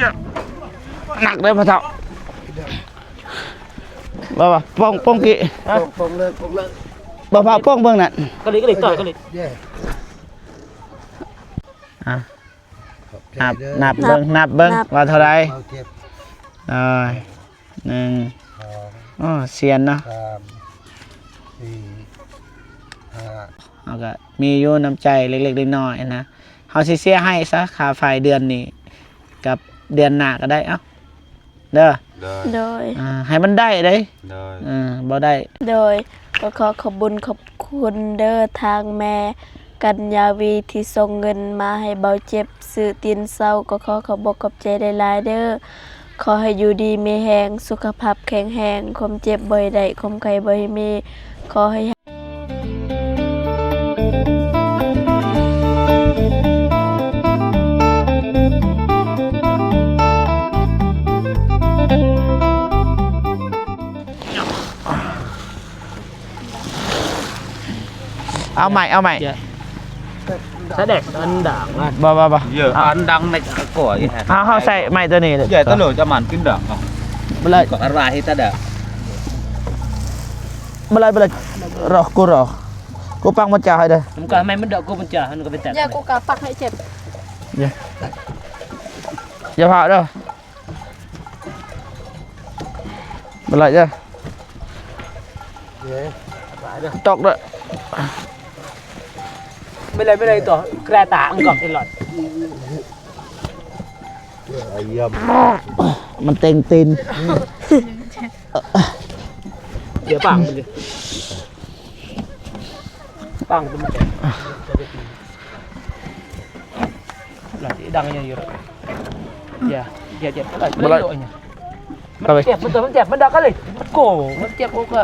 ໜັກເດີພໍ່ເຖົ້າ. ບໍ່ ບໍ່ ໂປ່ງ ໂປ່ງກີ້. ຮະ? ໂປ່ງເລີຍ ໂປ່ງເລີຍ. ບໍ່ ພໍ່ເຖົ້າ ໂປ່ງເບິ່ງນັ້ນ. ກະລິກ ກະລິກ ຕໍ່ ກະລິກ. ເຢ້. ອ່ະ ຂອບໃຈເດີ. ນັບ ນັບເບິ່ງ ນັບເບິ່ງ ນັບ ວ່າເທົ່າໃດ. ເອົາເຈັບ. ເອີ ໜຶ່ງ ສອງ ອໍ ຊຽນເນາະ ສາມ ສີ່ ຫ້າ. ເຮົາກະມີຢູ່ນ້ຳໃຈເລັກໆນ້ອຍໆນະ. ເຮົາຊິເສຍໃຫ້ຊະ ຄ່າໄຟເດືອນນີ້ກັບເດືອນໜ້າກະໄດ້ ເອົ້າ ເດີ. ໂດຍ ໂດຍ. ອ່າ ໃຫ້ມັນໄດ້ເດ້. ໂດຍ ເອີ ບໍ່ໄດ້. ໂດຍ ກໍຂໍຂອບບຸນຂອບຄຸນເດີ ທາງແມ່ກັນຍາວີທີ່ສົ່ງເງິນມາໃຫ້ເບົາເຈັບຊື້ຕີນເຊົາ. ກໍຂໍຂອບອົກຂອບໃຈຫຼາຍໆເດີ. ຂໍໃຫ້ຢູ່ດີມີແຮງ ສຸຂະພາບແຂງແຮງ ຄວາມເຈັບບໍ່ໃຫ້ໄດ້ ຄວາມໄຂ້ບໍ່ໃຫ້ມີ. ຂໍໃຫ້ ເອົາໃໝ່ ເອົາໃໝ່. ສະແດກອັນດັງນະ. ບໍ່ ບໍ່ ບໍ່. ເຢ ອັນດັງໃນກະກອຍ. ເຮົາ ເຮົາໃສ່ໄມ້ຕົວນີ້ເລີຍ. ເຢ ຕະໂຫຼຈະມັນກິນດັງເນາະ. ບໍ່ເລີຍ ກໍອາລາເຮັດຕະດະ. ບໍ່ເລີຍ ບໍ່ເລີຍ. ລໍ ກູລໍ ກູປັກມັນຈາໃຫ້ເດີ. ມັນກໍໃຫ້ມັນດອກ ກູມັນຈາ ມັນກໍເປັນແຕກ. ເຢ ກູກະປັກໃຫ້ເຈັບ. ເຢ ຢ່າພາເດີ. ບໍ່ໄດ້ເດີ. ເດ້ ຕອກເດີ. ໄມ່ໄດ້ ໄມ່ໄດ້ຕໍ່ ແກຣຕາອັງກອກອີຫຼອດ. ມັນເຕັງຕີນ. ເດ໋ຍປາງມັນເດ ປາງມັນເດ. ລະຊິດັງຫຍັງຢູ່ລະ. ຢ່າ ຢ່າ ຢ່າ ບໍ່ໄດ້ ບໍ່ໄດ້. ມັນເຈັບ ມັນເຈັບ ມັນດັກກັນເລີຍ. ໂກ ມັນເຈັບອົກກະ.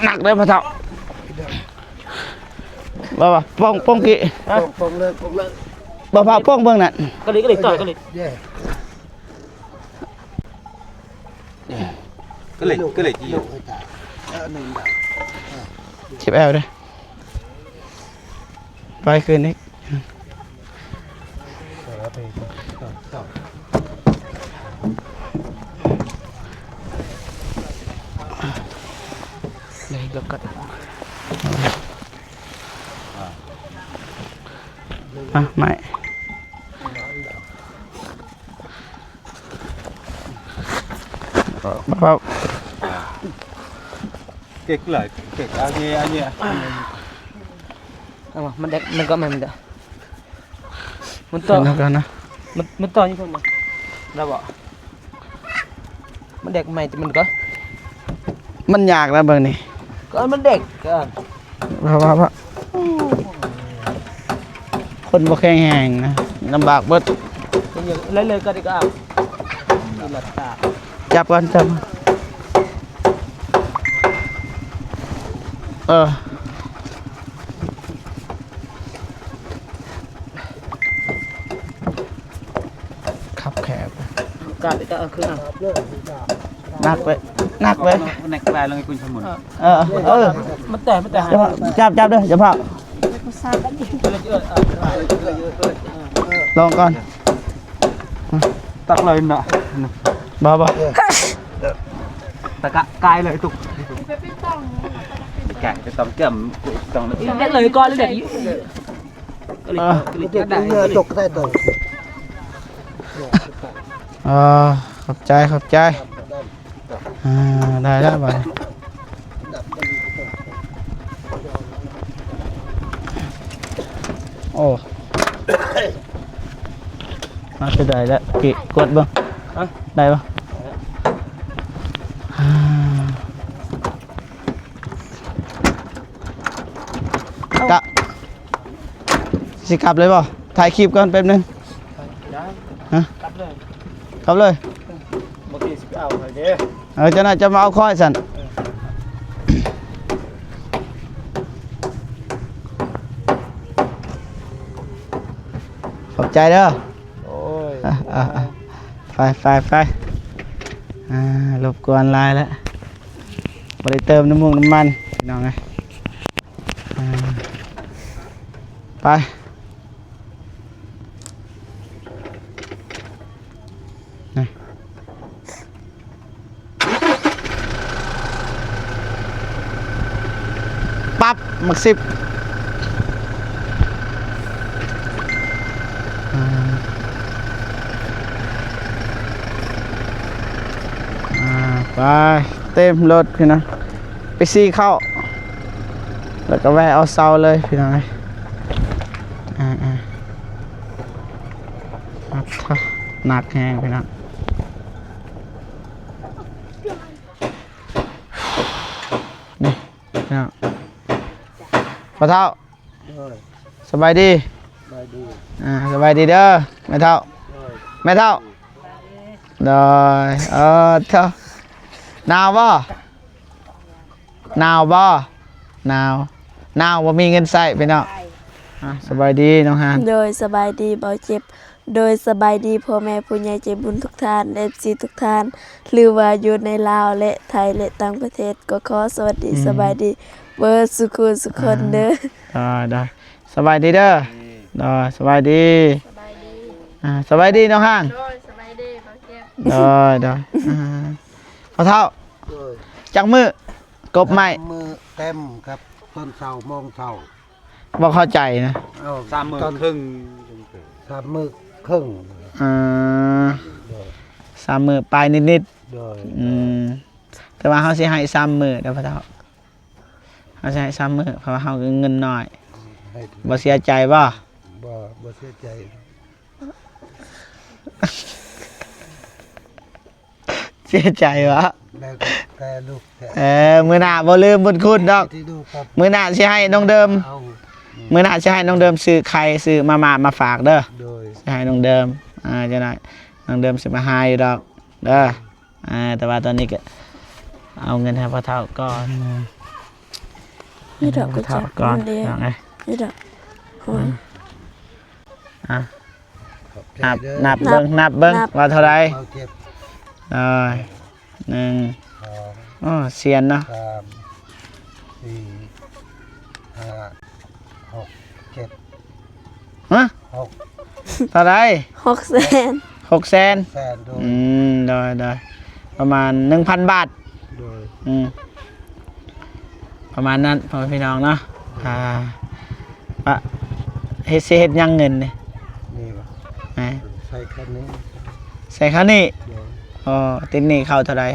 ໜັກເດີພໍ່ເຖົ້າ. ບໍ່ ບໍ່ ໂປ່ງ ໂປ່ງກີ້. ຮະ? ໂປ່ງເລີຍ ໂປ່ງເລີຍ. ບໍ່ ພໍ່ເຖົ້າ ໂປ່ງເບິ່ງນັ້ນ. ກະລິກ ກະລິກ ຕໍ່ ກະລິກ. ເຢ້ ກະລິກ ກະລິກ. ເຈັບແອວເດ້. ໄປຄືນອີກ. ໄດ້ ແລ້ວກໍ ອ່ະ ໄມ້. ເອົາ ເກັກຫຼາຍ ເກັກ ອັນນີ້ ອັນນີ້ ເອົາມາ ມັນແດກ ມັນກໍ ມັນ ມັນຕໍ່ ເອົາກັນນະ ມັນ ມັນຕໍ່ຢູ່ເພິ່ນນະ ລະບໍ່ ມັນແດກໃໝ່ຕິ ມັນກໍ ມັນຍາກນະເບິ່ງນີ້ ກໍມັນແດກ ກໍ ວ່າ ວ່າ ວ່າ ຄົນບໍ່ແຂງແຮງນະ ລຳບາກເບິດ. ເລີຍໆ ກໍໄດ້ກໍ ຈັບກ່ອນ ຈັບ ເອີ. ຄັບແຄບ ກາດກະຄື ໜັກເວີຍ ໜັກເວີຍ ແນັກແປລົງໃຫ້ຄຸນສະໝຸນ. ເອີ ເອີ ມັນແຕກ ມັນແຕກ ຈັບ ຈັບເດີ ຢ່າພາ ລອງກ່ອນ ຕັກເລີຍນະ ບໍ່ ບໍ່ ຕະກະກາຍເລີຍຕຸກ ກາຍໄປຕ້ອງແກ້ມ ຕ້ອງເລີຍກ່ອນເລີຍ. ເອີ ຕົກໄດ້ຕົກ. ເອີ ຂອບໃຈ ຂອບໃຈ. ອ່າ ໄດ້ແລ້ວບາດນີ້. ໂອ້ ມາເສຍດາຍແລ້ວ ກິກວດເບິ່ງ ຮະ ໄດ້ບໍ່? ອ່າ ກະ ຊິກັບເລີຍບໍ່? ຖ່າຍຄລິບກ່ອນແປັບໜຶ່ງ. ໄດ້ ຮະ? ກັບເລີຍ ກັບເລີຍ. ບໍ່ກີ້ຊິໄປເອົາໃຜເດ້? ເອີ ເຈົ້າໜ້າຈະມາເອົາຂ້ອຍຊັ້ນ. ເອີ ຂອບໃຈເດີ. ໂອ້ຍ ອ່ະ ອ່ະ ອ່ະ ໄປ ໄປ ໄປ. ອ່າ ລົບກວນຫຼາຍແລ້ວ ບໍ່ໄດ້ເຕີມນ້ຳມັນ ນ້ຳມັນ ພີ່ນ້ອງເອີຍ. ອ່າ ໄປ ໄປ. ຫຼັກສິບ ອ່າ ອ່າ ໄປເຕັມລົດພີ່ນ້ອງ ໄປສີເຂົ້າ ແລ້ວກໍແວະເອົາເຊົາເລີຍພີ່ນ້ອງເອີຍ ອ່າ ອ່າ ໜັກແຮງພີ່ນ້ອງ ນີ້ພີ່ນ້ອງ ພໍ່ເຖົ້າ ໂດຍ ສະບາຍດີ ສະບາຍດີ ອ່າ ສະບາຍດີເດີ ແມ່ເຖົ້າ ໂດຍ ແມ່ເຖົ້າ ໂດຍ ເອີ ເຖົ້າ ໜາວບໍ່? ໜາວບໍ່? ໜາວ ໜາວບໍ່ມີເງິນໃຊ້ພີ່ນ້ອງ ອ່າ ສະບາຍດີນ້ອງຮານ ໂດຍ ສະບາຍດີບ່າວເຈັບ ໂດຍ ສະບາຍດີພໍ່ແມ່ຜູ້ໃຫຍ່ໃຈບຸນທຸກທ່ານ ເອັຟຊີທຸກທ່ານ ຫຼືວ່າຢູ່ໃນລາວ ແລະ ໄທ ແລະ ຕ່າງປະເທດ ກໍຂໍສະຫວັດດີ ອືມ ສະບາຍດີເບີດສູ່ຄູ່ສູ່ຄົນເດີ ອ່າ ໄດ້ ສະບາຍດີເດີ ໂດຍ ສະບາຍດີ ສະບາຍດີ ອ່າ ສະບາຍດີນ້ອງຮານ ໂດຍ ສະບາຍດີບ່າວເຈັບ ໂດຍ ໂດຍ ອ່າ ພໍ່ເຖົ້າ ໂດຍ ຈັກມື້ ກົບໄມ້ ສາມມື້ເຕັມ ກັບຕອນເຊົ້າໂມງເຊົ້າ ບໍ່ເຂົ້າໃຈນະ ເອົາ ສາມມື້ ຕອນ ເຄິ່ງ ສາມມື້ເຄິ່ງ ອ່າ ໂດຍ ສາມມື້ປາຍນິດໆ ໂດຍ ອືມ ແຕ່ວ່າເຮົາຊິໃຫ້ສາມມື້ເດີພໍ່ເຖົ້າ ເຮົາຊິໃຫ້ສາມມື້ ເພາະວ່າເຮົາກໍເງິນໜ້ອຍ ໃຫ້ ບໍ່ເສຍໃຈບໍ່? ບໍ່ ບໍ່ເສຍໃຈ. ເສຍໃຈວະ ແລ້ວແຕ່ລູກແທ້ ເອີ ມື້ໜ້າບໍ່ລືມບຸນຄຸນດອກ ທີ່ລູກກັບ ມື້ໜ້າຊິໃຫ້ນ້ອງເດີມ ເອົາ ມື້ໜ້າຊິໃຫ້ນ້ອງເດີມຊື້ໄຂ່ຊື້ມາມ່າມາຝາກເດີ ໂດຍ ຊິໃຫ້ນ້ອງເດີມ ອ່າ ຈັກໜ້ອຍນ້ອງເດີມຊິມາຫາຢູ່ດອກເດີ ອ່າ ແຕ່ວ່າຕອນນີ້ກໍເອົາເງິນໃຫ້ພໍ່ເຖົ້າກ່ອນ ນີ້ດອກ ໃຫ້ພໍ່ເຖົ້າກ່ອນ ນີ້ດອກ ໂອ້ຍ ອ່າ ຂອບໃຈເດີ ນັບ ນັບເບິ່ງ ນັບເບິ່ງ ນັບ ວ່າເທົ່າໃດ ເອົາເກັບ ເອີ ໜຶ່ງ ສອງ ໂອ້ ຊຽນເນາະ ສາມ ສີ່ ຫ້າ ຫົກ ເຈັດ ຮະ ຫົກ ເທົ່າໃດ? ຫົກແສນ ຫົກແສນ ແສນ ໂດຍ ອືມ ໂດຍ ໂດຍ ປະມານໜຶ່ງພັນບາດ ໂດຍ ອືມ ປະມານນັ້ນ ພໍ່ແມ່ພີ່ນ້ອງເນາະ ອ່າ ປະ ເຮັດ ຊິເຮັດຫຍັງເງິນນີ້? ນີ້ບໍ່? ແມ່ນ ໃສ່ຄາວນີ້ ໃສ່ຄາວນີ້ ໂດຍ ອໍ ຕິດໜີ້ເຂົາເທົ່າໃດ?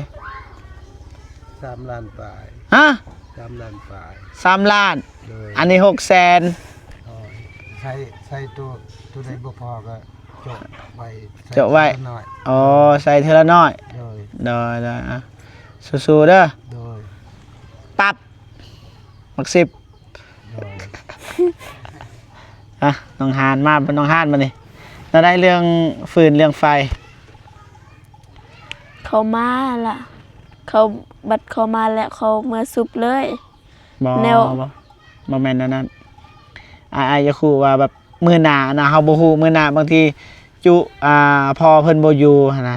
ສາມລ້ານປາຍ ຮະ? ສາມລ້ານປາຍ ສາມລ້ານ ໂດຍ ອັນນີ້ຫົກແສນ ອໍ ໃສ່ ໃສ່ໂຕ ໂຕໃດບໍ່ພໍກໍ ໂຈະໄວ້ ໂຈະໄວ້ ໃສ່ເທື່ອລະໜ້ອຍ ອໍ ໃສ່ເທື່ອລະໜ້ອຍ ໂດຍ ໂດຍ ໂດຍ ອ່ະ ສູ້ໆເດີ ໂດຍ ປັບ ໝາກສິບ ໂດຍ ອ່ະ ນ້ອງຮານ ມານ້ອງຮານບາດນີ້ ແນວໃດເລື່ອງຟືນເລື່ອງໄຟ? ເຂົາມາລະ ເຂົາ ບັດເຂົາມາແລ້ວເຂົາເມືອສຸບເລີຍ ບໍ່ ແນວ ບໍ່ ບໍ່ແມ່ນແນວນັ້ນ ອ້າຍ ອ້າຍຢາກຮູ້ວ່າແບບມື້ໜ້ານະ ເຮົາບໍ່ຮູ້ ມື້ໜ້າບາງທີຈຸ ອ່າ ພໍ່ເພິ່ນບໍ່ຢູ່ຫັ້ນນະ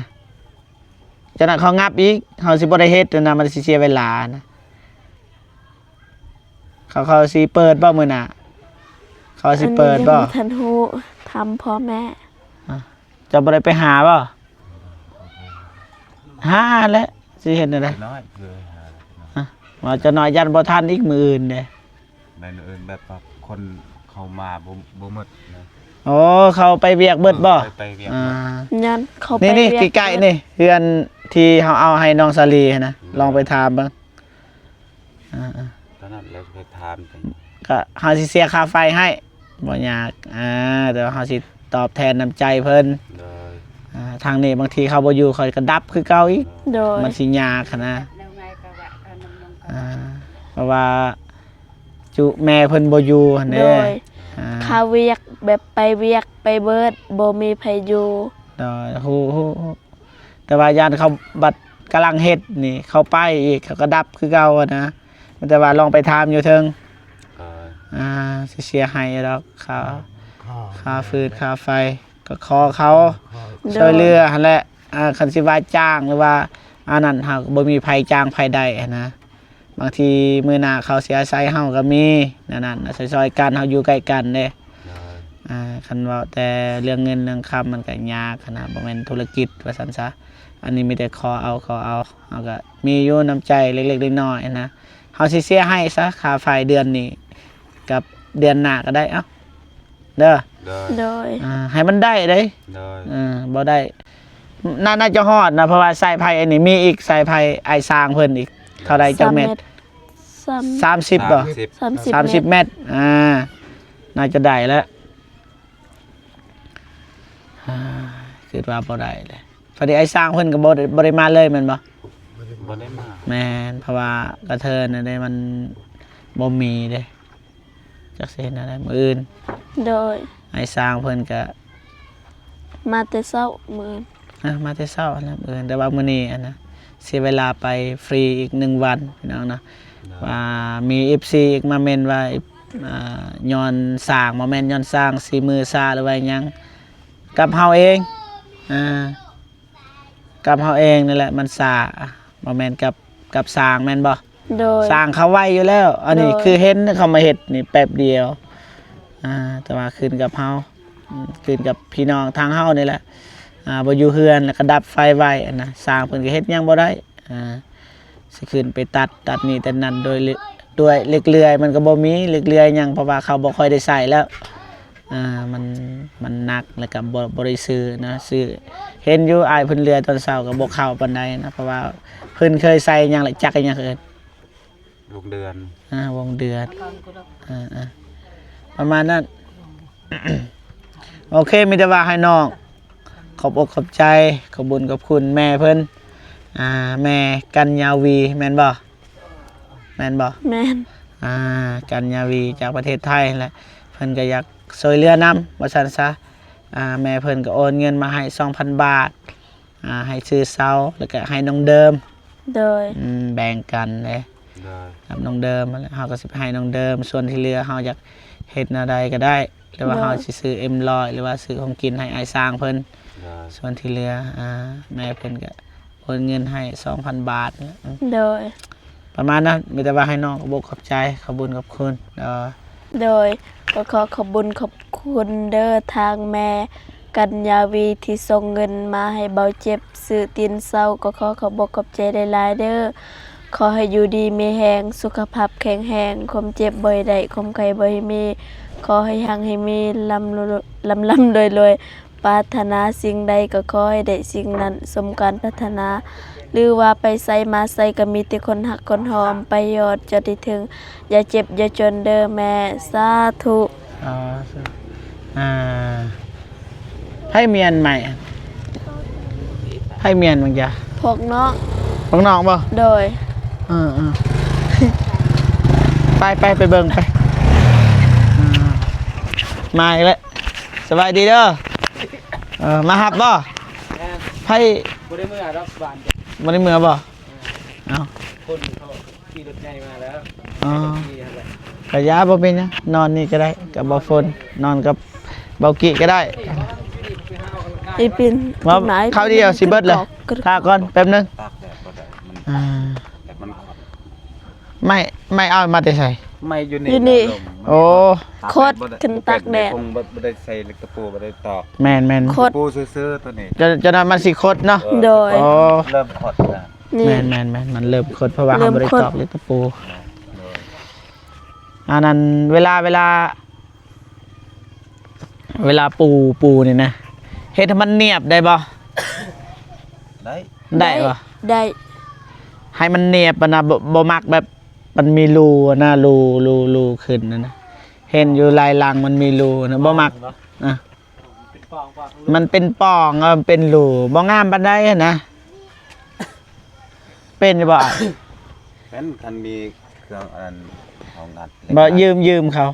ຈາກນັ້ນເຂົາງັບອີກ ເຮົາຊິບໍ່ໄດ້ເຮັດຫັ້ນນະ ມັນຊິເສຍເວລານະ ເຂົາ ເຂົາຊິເປີດບໍ່ມື້ໜ້າ? ເຂົາຊິເປີດບໍ່? ອັນນີ້ຍັງບໍ່ທັນຮູ້ ຖາມພໍ່ແມ່ ອ່າ ເຈົ້າບໍ່ໄດ້ໄປຫາບໍ່? ຫາແຫຼະ ຊິເຮັດແນວໃດ? ນ້ອຍຄືຫາ ຮະ ວ່າເຈົ້ານ້ອຍຢ້ານບໍ່ທັນອີກມື້ອື່ນເດ້ ແມ່ນ ມື້ອື່ນແບບວ່າຄົນເຂົ້າມາບໍ່ ບໍ່ໝົດນະ ໂອ້ ເຂົາໄປວຽກເບິດບໍ່? ເອີ ໄປ ໄປວຽກ ອ່າ ເບິດ ຍ້ອນເຂົາໄປ ນີ້ ນີ້ ວຽກ ໃກ້ໆ ເບິດ ນີ້ ເຮືອນທີ່ເຮົາເອົາໃຫ້ນ້ອງສາລີຫັ້ນນະ ລອງໄປຖາມເບິ່ງ ອ່າໆ ຕອນນັ້ນແລ້ວໄປຖາມກັນ ກະເຮົາຊິເສຍຄ່າໄຟໃຫ້ ບໍ່ຍາກ ອ່າ ແຕ່ວ່າເຮົາຊິຕອບແທນນ້ຳໃຈເພິ່ນ ໂດຍ ອ່າ ທາງນີ້ບາງທີເຂົາບໍ່ຢູ່ ຂ້ອຍກໍດັບຄືເກົ່າອີກ ໂດຍ ມັນຊິຍາກຫັ້ນນະ ອ່າ ເພາະວ່າຈຸແມ່ເພິ່ນບໍ່ຢູ່ຫັ້ນເດ້ ໂດຍ ອ່າ ຄ່າວຽກ ແບບໄປວຽກໄປເບິດ ບໍ່ມີໃຜຢູ່ ໂດຍ ຮູ້ ຮູ້ ຮູ້ ແຕ່ວ່າຢ້ານເຂົາບັດກຳລັງເຮັດນີ້ ເຂົາໄປອີກ ເຂົາກໍດັບຄືເກົ່າຫັ້ນນະ ມີແຕ່ວ່າລອງໄປຖາມຢູ່ເທິງ ເອີ ອ່າ ຊິເສຍໃຫ້ດອກ ຄ່າ ຄ່າ ຄ່າຟືນຄ່າໄຟ ກໍຂໍເຂົາ ໂດຍ ຊ່ວຍເຫຼືອຫັ້ນແຫຼະ ອ່າ ຄັນຊິວ່າຈ້າງ ຫຼືວ່າອັນນັ້ນ ເຮົາກໍບໍ່ມີໃຜຈ້າງໃຜໄດ້ຫັ້ນນະ ບາງທີມື້ໜ້າເຂົາຊິອາໄສເຮົາກໍມີ ແນວນັ້ນ ຊ່ອຍໆກັນ ເຮົາຢູ່ໃກ້ກັນເດ້ ໂດຍ ອ່າ ຄັນເວົ້າແຕ່ເລື່ອງເງິນເລື່ອງຄຳ ມັນກໍຍາກຫັ້ນນະ ບໍ່ແມ່ນທຸລະກິດວ່າຊັ້ນຊະ ອັນນີ້ມີແຕ່ຂໍເອົາ ຂໍເອົາ ເຮົາກໍມີຢູ່ນ້ຳໃຈເລັກໆນ້ອຍໆນະ ເຮົາຊິເສຍໃຫ້ຊະ ຄ່າໄຟເດືອນນີ້ ກັບເດືອນໜ້າກໍໄດ້ ເອົ້າ ເດີ ໂດຍ ໂດຍ ອ່າ ໃຫ້ມັນໄດ້ເດ້ ໂດຍ ເອີ ບໍ່ໄດ້ ໜ້າ ໜ້າຈະຮອດນະ ເພາະວ່າສາຍໄຟອັນນີ້ມີອີກ ສາຍໄຟອ້າຍຊ່າງເພິ່ນອີກ ເທົ່າໃດຈັກແມັດ? ສາມ ສາມສິບບໍ່? ສາມສິບ ສາມສິບແມັດ ອ່າ ໜ້າຈະໄດ້ແລ້ວ ອ່າ ຄິດວ່າບໍ່ໄດ້ເດ້ ພໍດີອ້າຍຊ່າງເພິ່ນກໍບໍ່ໄດ້ ບໍ່ໄດ້ມາເລີຍແມ່ນບໍ່? ບໍ່ໄດ້ມາ ແມ່ນ ເພາະວ່າກະເທີນນັ້ນເດ້ ມັນບໍ່ມີເດ້ ຈັກຊິເຮັດແນວໃດມື້ອື່ນ ໂດຍ ອ້າຍຊ່າງເພິ່ນກະ ມາແຕ່ເຊົ້າມື້ອື່ນ ອ່າ ມາແຕ່ເຊົ້າຫັ້ນແຫຼະມື້ອື່ນ ແຕ່ວ່າມື້ນີ້ຫັ້ນນະ ເສຍເວລາໄປຟຣີອີກໜຶ່ງວັນ ພີ່ນ້ອງເນາະ ໂດຍ ວ່າມີເອັຟຊີອີກມາເມັ້ນວ່າ ອ່າ ຍ້ອນຊ່າງ ບໍ່ແມ່ນຍ້ອນຊ່າງສີມືຊ້າ ຫຼືວ່າຫຍັງ ກັບເຮົາເອງ ອ່າ ກັບເຮົາເອງນີ້ແຫຼະມັນຊ້າ ບໍ່ແມ່ນກັບ ກັບຊ່າງແມ່ນບໍ່? ໂດຍ ຊ່າງເຂົາໄວຢູ່ແລ້ວ ອັນນີ້ ໂດຍ ຄືເຫັນເຂົາມາເຮັດນີ້ແປັບດຽວ ອ່າ ແຕ່ວ່າຂຶ້ນກັບເຮົາ ອືມ ຂຶ້ນກັບພີ່ນ້ອງທາງເຮົານີ້ແຫຼະ ອ່າ ບໍ່ຢູ່ເຮືອນ ແລ້ວກໍດັບໄຟໄວ້ ອັນນະ ຊ່າງເພິ່ນກໍເຮັດຫຍັງບໍ່ໄດ້ ອ່າ ຊິຂຶ້ນໄປຕັດ ຕັດນີ້ຕັດນັ້ນ ໂດຍ ໂດຍເຫຼັກເລື່ອຍມັນກໍບໍ່ມີ ເຫຼັກເລື່ອຍຫຍັງ ເພາະວ່າເຂົາບໍ່ຄ່ອຍໄດ້ໃຊ້ແລ້ວ ອ່າ ມັນ ມັນໜັກ ແລ້ວກໍບໍ່ ບໍ່ໄດ້ຊື້ນະ ຊື້ ເຫັນຢູ່ອ້າຍເພິ່ນເລືອຕອນເຊົ້າກໍບໍ່ເຂົ້າປານໃດນະ ເພາະວ່າເພິ່ນເຄີຍໃສ່ຫຍັງລະ ຈັກອີຫຍັງເອີ້ນ? ວົງເດືອນ ອ່າ ວົງເດືອນ ອ່າໆ ປະມານນັ້ນ ໂອເຄ ມີແຕ່ວ່າໃຫ້ນ້ອງຂອບອົກຂອບໃຈ ຂອບບຸນຂອບຄຸນແມ່ເພິ່ນ ອ່າ ແມ່ກັນຍາວີ ແມ່ນບໍ່? ແມ່ນບໍ່? ແມ່ນ ອ່າ ກັນຍາວີ ຈາກປະເທດໄທຫັ້ນແຫຼະ ເພິ່ນກໍຢາກຊ່ວຍເຫຼືອນຳ ວ່າຊັ້ນຊະ ອ່າ ແມ່ເພິ່ນກໍໂອນເງິນມາໃຫ້ສອງພັນບາດ ອ່າ ໃຫ້ຊື່ເຊົາ ແລ້ວກໍໃຫ້ນ້ອງເດີມ ໂດຍ ອືມ ແບ່ງກັນເດ້ ໂດຍ ກັບນ້ອງເດີມຫັ້ນແຫຼະ ເຮົາກໍຊິໄປໃຫ້ນ້ອງເດີມ ສ່ວນທີ່ເຫຼືອເຮົາຢາກເຮັດແນວໃດກໍໄດ້ ຫຼືວ່າ ໂດຍ ເຮົາຊິຊື້ເອັມຮ້ອຍ ຫຼືວ່າຊື້ຂອງກິນໃຫ້ອ້າຍຊ່າງເພິ່ນ ໂດຍ ສ່ວນທີ່ເຫຼືອ ອ່າ ແມ່ເພິ່ນກໍໂອນເງິນໃຫ້ສອງພັນບາດ ໂດຍ ປະມານນັ້ນ ມີແຕ່ວ່າໃຫ້ນ້ອງຂອບອົກຂອບໃຈ ຂອບບຸນຂອບຄຸນ ໂດຍ ໂດຍ ກໍຂໍຂອບບຸນຂອບຄຸນເດີ ທາງແມ່ກັນຍາວີທີ່ສົ່ງເງິນມາໃຫ້ເບົາເຈັບຊື້ຕີນເຊົາ ກໍຂໍຂອບອົກຂອບໃຈຫຼາຍໆເດີ ຂໍໃຫ້ຢູ່ດີມີແຮງ ສຸຂະພາບແຂງແຮງ ຄວາມເຈັບບໍ່ໃຫ້ໄດ້ ຄວາມໄຂ້ບໍ່ໃຫ້ມີ ຂໍໃຫ້ຮັ່ງໃຫ້ມີ ລ່ຳ ລ່ຳໆລວຍໆ ປາດຖະໜາສິ່ງໃດກໍຂໍໃຫ້ໄດ້ສິ່ງນັ້ນສົມການປາດຖະໜາ ຫຼືວ່າໄປໃສມາໃສກໍມີແຕ່ຄົນຮັກຄົນຫອມ ໄປຍອດຈອດໃຫ້ເຖິງ ຢ່າເຈັບຢ່າຈົນເດີແມ່ ສາທຸ. ອ່າ ອ່າ ໃຜມຽນໃໝ່? ໃຜມຽນບາງຈາ? ພວກນ້ອງ ພວກນ້ອງບໍ່? ໂດຍ ເອີໆ ໄປໆ ໄປເບິ່ງໄປ ອ່າ ມາອີກແລ້ວ. ສະບາຍດີເດີ. ເອີ ມາຮັບບໍ່? ແມ່ນ ໃຜ? ບໍ່ໄດ້ເມືອດອກບ້ານ ບໍ່ໄດ້ເມືອບໍ່? ເອີ ເອົ້າ ຄົນເຂົາຂີ່ລົດໃຫຍ່ມາແລ້ວ. ອໍ ກະຢ່າ ບໍ່ເປັນຫຍັງ ນອນນີ້ກໍໄດ້ ກັບເບົາຝົນ ນອນກັບເບົາກີ້ກໍໄດ້. ອີປິນ ມາ ເຂົ້າດຽວຊິເບິດແລ້ວ ຖ້າກ່ອນແປັບໜຶ່ງ. ອ່າ ແບບມັນ ໄມ້ ໄມ້ເອົາມາແຕ່ໃສ? ໄມ້ຢູ່ນີ້ ຢູ່ນີ້ ໂອ້ ຄົດຂຶ້ນຕາກແດດ ບໍ່ໄດ້ໃສ່ເຫຼັກຕະປູ ບໍ່ໄດ້ຕອກ. ແມ່ນໆ ຕະປູຊື່ໆ ຕົວນີ້ ຈະ ຈະນັ້ນມັນຊິຄົດເນາະ. ເອີ ໂດຍ ໂອ້ ເລີ່ມຄົດແລ້ວ. ນີ້ ແມ່ນໆໆ ມັນເລີ່ມຄົດ ເພາະວ່າເຮົາບໍ່ໄດ້ຕອກເຫຼັກຕະປູ. ໂດຍ ອັນນັ້ນ ເວລາ ເວລາ ເວລາປູ ປູນີ້ນະ ເຮັດໃຫ້ມັນນຽບໄດ້ບໍ່? ໄດ້ ໄດ້ບໍ່? ໄດ້ ໄດ້ ໃຫ້ມັນນຽບຫັ້ນນະ ບໍ່ ບໍ່ມັກແບບມັນມີຮູຫັ້ນນະ ຮູ ຮູ ຮູຂຶ້ນຫັ້ນນະ ເຫັນຢູ່ຫຼາຍຫຼັງມັນມີຮູຫັ້ນນະ ບໍ່ມັກ. ອ່ະ ມັນເປັນປ່ອງ ເອີ ມັນເປັນຮູ ບໍ່ງາມປານໃດຫັ້ນນະ. ເປັນຢູ່ບໍ່? ເປັນ ຄັນມີເຄື່ອງອັນນັ້ນ ເຮົາງັດ ບໍ່ ຢືມ ຢືມເຂົາ.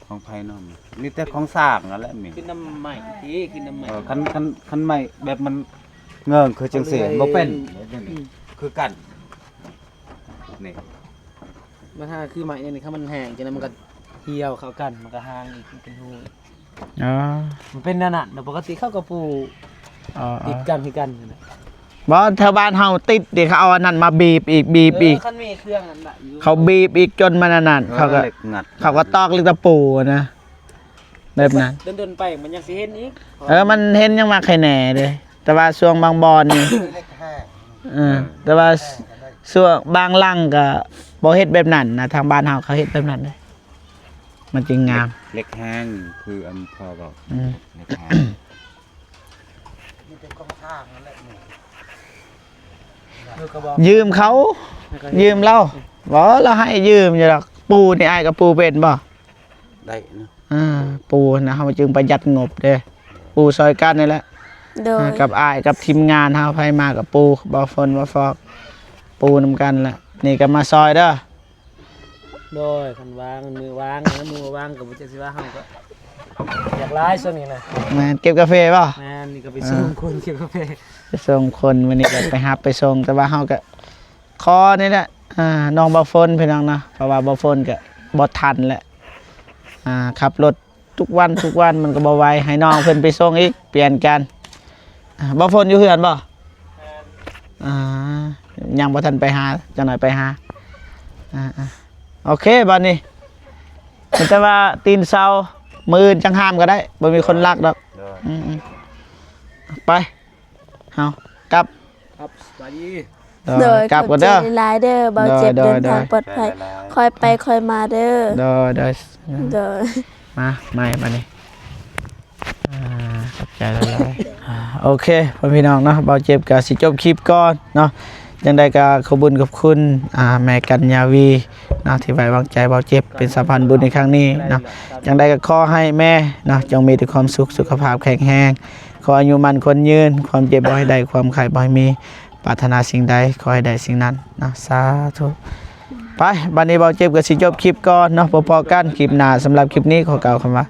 ຂອງໃຜເນາະ? ມີແຕ່ຂອງສ້າງນັ້ນແຫຼະມີ. ຄືນ້ຳໄມ້ຕິ ຄືນ້ຳໄມ້. ເອີ ຄັນ ຄັນ ຄັນໄມ້ແບບມັນເງິງຄືຈັ່ງຊີ້ ບໍ່ເປັນ. ອືມ ຄືກັນນີ້. ບັນຫາຄືໄມ້ນີ້ ຄັນມັນແຫ້ງຈັ່ງນັ້ນ ມັນກໍຫ່ຽວເຂົ້າກັນ ມັນກໍຫ່າງອີກ ມັນເປັນຮູ. ອໍ ມັນເປັນແນວນັ້ນນະ ປົກກະຕິເຂົາກໍປູ ອໍ ຕິດກັນຄືກັນຫັ້ນນະ. ບໍ່ ແຖວບ້ານເຮົາຕິດເດ ເຂົາເອົາອັນນັ້ນມາບີບອີກ ບີບອີກ. ເອີ ຄັນມີເຄື່ອງນັ້ນນະ ຢູ່ ເຂົາບີບອີກຈົນມັນອັນນັ້ນ ເອີ ເຂົາກໍ ເຫຼັກງັດ ເຂົາກໍຕອກເຫຼັກຕະປູນະ ແບບນັ້ນ. ດົນໆໄປມັນຍັງຊິເຫັນອີກ. ເອີ ມັນເຫັນຍັງມັກໃຫ້ແນ່ເດ້ ແຕ່ວ່າຊ່ວງບາງບ່ອນນີ້ ເອີ ແຕ່ວ່າ ຊ່ວງບາງຫຼັງກໍບໍ່ເຮັດແບບນັ້ນນະ ທາງບ້ານເຮົາເຂົາເຮັດແບບນັ້ນເດ້ ມັນຈຶ່ງງາມ. ເຫຼັກ ເຫຼັກຮ່າງ ຄືອັນພໍ່ເວົ້າ ອືມ ເຫຼັກຮ່າງ ມີແຕ່ກອງທາງນັ້ນແຫຼະ ຢືມເຂົາ ແລ້ວກໍບອກ ຢືມເຂົາ ແລ້ວກໍ ຢືມລາວ ບໍ່ ລາວໃຫ້ຢືມຢູ່ດອກ. ປູນີ້ ອ້າຍກໍປູເປັນບໍ່? ໄດ້ເນາະ ອ່າ ປູນະ ເຮົາຈຶ່ງປະຢັດງົບເດ້ ປູຊ່ອຍກັນນີ້ແຫຼະ. ໂດຍ ອ່າ ກັບອ້າຍ ກັບທີມງານເຮົາ ໃຜມາກັບປູ ບໍ່ຝົນ ບໍ່ຟອກ ປູນຳກັນແຫຼະ. ນີ້ກໍມາຊ່ອຍເດີ. ໂດຍ ຄັນວ່າງ ມື້ວ່າງນະ ມື້ວ່າງກໍບໍ່ຈັກຊິວ່າ ເຮົາກໍຢາກຫຼາຍຊ່ວງນີ້ນະ. ແມ່ນ ເກັບກາເຟບໍ່? ແມ່ນ ນີ້ກໍໄປ ອ່າ ສົ່ງຄົນເກັບກາເຟ ໄປສົ່ງຄົນ ມື້ນີ້ກໍໄປຮັບໄປສົ່ງ ແຕ່ວ່າເຮົາກໍ ຂໍນີ້ແຫຼະ ອ່າ ນ້ອງບ່າວຝົນ ພີ່ນ້ອງເນາະ ເພາະວ່າບ່າວຝົນກໍບໍ່ທັນແຫຼະ ອ່າ ຂັບລົດທຸກວັນ ທຸກວັນ ມັນກໍບໍ່ໄຫວ ໃຫ້ນ້ອງເພິ່ນໄປສົ່ງອີກ ປ່ຽນກັນ. ອ່າ ບ່າວຝົນຢູ່ເຮືອນບໍ່? ອ່າ ຍັງບໍ່ທັນໄປຫາ ຈັກໜ້ອຍໄປຫາ. ອ່າໆ ໂອເຄ ບາດນີ້ ມີແຕ່ວ່າຕີນເສົາ ມື້ອື່ນຈັ່ງຫາມກໍໄດ້ ບໍ່ມີຄົນລັກດອກ. ໂດຍ ອືມໆ ໄປ ເຮົາກັບ ຄັບ ສະບາຍດີ. ໂດຍ ໂດຍ ກັບກ່ອນເດີ ຂອບໃຈຫຼາຍໆເດີ ບ່າວເຈັບ ໂດຍ ເດີນທາງປອດໄພ ໂດຍ ຄ່ອຍໄປຄ່ອຍມາເດີ. ໂດຍ ໂດຍ ໂດຍ ມາໃໝ່ບາດນີ້ ອ່າ ຂອບໃຈຫຼາຍໆ. ອ່າ ໂອເຄ ພໍ່ແມ່ພີ່ນ້ອງເນາະ ບ່າວເຈັບກໍຊິຈົບຄລິບກ່ອນເນາະ. ຈັ່ງໃດກໍຂອບບຸນຂອບຄຸນ ອ່າ ແມ່ກັນຍາວີເນາະ ທີ່ໄວ້ວາງໃຈບ່າວເຈັບເປັນສະພານບຸນໃນຄັ້ງນີ້ເນາະ. ຈັ່ງໃດກໍຂໍໃຫ້ແມ່ເນາະ ຈົ່ງມີແຕ່ຄວາມສຸກ ສຸຂະພາບແຂງແຮງ ຂໍອາຍຸໝັ້ນຂວັນຍືນ ຄວາມເຈັບບໍ່ໃຫ້ໄດ້ ຄວາມໄຂ້ບໍ່ໃຫ້ມີ ປາດຖະໜາສິ່ງໃດຂໍໃຫ້ໄດ້ສິ່ງນັ້ນເນາະ ສາທຸ. ໄປ ບາດນີ້ບ່າວເຈັບກໍຊິຈົບຄລິບກ່ອນເນາະ ພົບພໍ້ກັນຄລິບໜ້າ. ສຳລັບຄລິບນີ້ຂໍກ່າວຄຳວ່າ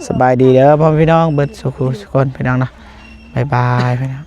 ສະບາຍດີເດີພໍ່ແມ່ພີ່ນ້ອງເບິດສູ່ຄູ່ສູ່ຄົນ ພີ່ນ້ອງເນາະ. ບາຍບາຍ ພີ່ນ້ອງ.